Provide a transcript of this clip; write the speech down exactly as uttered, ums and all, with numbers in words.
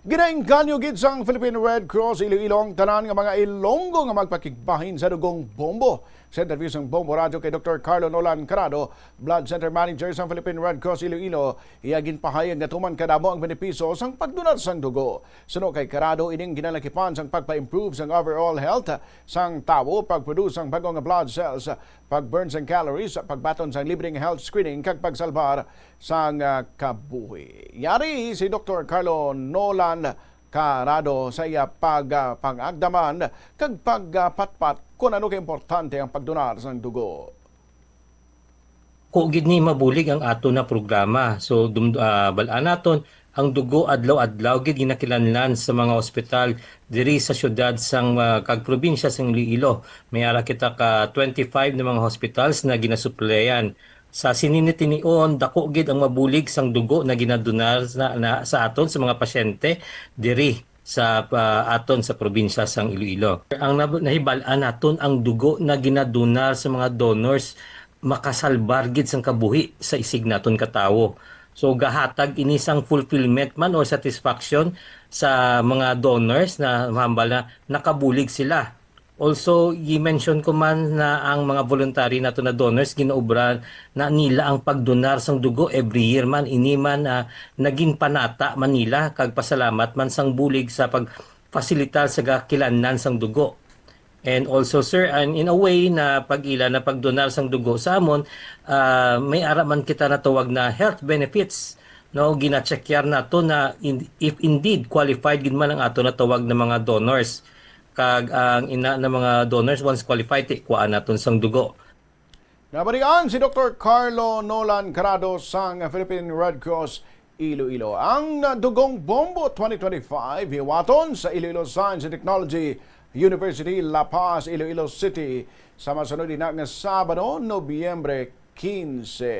Ginaengganyo gid sang Philippine Red Cross Iloilo ang tanan nga mga Ilonggo nga magpakigbahin sa dugong bombo. Sa interview sang Bombo Radyo kay Doktor Carlo Nolan Carado, Blood Center Manager sang Philippine Red Cross Iloilo, iya ginpahayag nga tuman kadamo ang benepisyo sang pagdonar sang dugo. Suno kay Carado, ining ginalakipan sang pagpa-improve sang overall health sang tawo, pag-produce sang bag-o nga blood cells, pag-burn sang calories, pagbaton sang libreng health screening, kag pagsalbar sang, ah, kabuhi. Yari si Doktor Carlo Nolan Carado sa iya pag, ah, pag-agdaman kag pagpatpat kon ano ka importante ang pagdonar sang dugo. Ko gid ni mabulig ang ato na programa. So dum, ah, bal-an naton ang dugo adlaw-adlaw gid ginakilanlan sa mga ospital diri sa siyudad sang, ah, kag probinsya sang Iloilo. May ara kita ka twenty-five na mga hospitals na ginasuplayan. Sa sini ni tinion, dako gid ang mabulig sang dugo na ginadonar na, na sa aton sa mga pasyente diri sa, ah, aton sa probinsya sang Iloilo. Ang nab- nahibal-an naton, ang dugo na ginadonar sa mga donors makasalbar gid sang kabuhi sa isig naton ka tawo. So gahatag ini sang fulfillment man or satisfaction sa mga donors na mahambal na nakabulig sila. Also, i-mention ko man na ang mga voluntary nato na donors, ginaobra na nila ang pagdonar sang dugo every year man. Ini man, ah, naging panata man nila, kag pasalamat man sang bulig sa pagfasilitar sa gakilanlan sang dugo. And also, sir, and in a way na pag-ila na pagdonar sang dugo sa amon, ah, may ara man kita natawag na health benefits. No, gina-checkyar nato na in, if indeed qualified gid man ang ato natawag na mga donors. Kag ang ina na mga donors, once qualified, ti kuhaan naton sang dugo. Nabalian si Doktor Carlo Nolan Carado sang Philippine Red Cross Iloilo. Ang Dugong Bombo twenty twenty-five hiwaton sa Iloilo Science and Technology University, La Paz, Iloilo City, sa masunod ina nga Sabado, Nobyembre quince.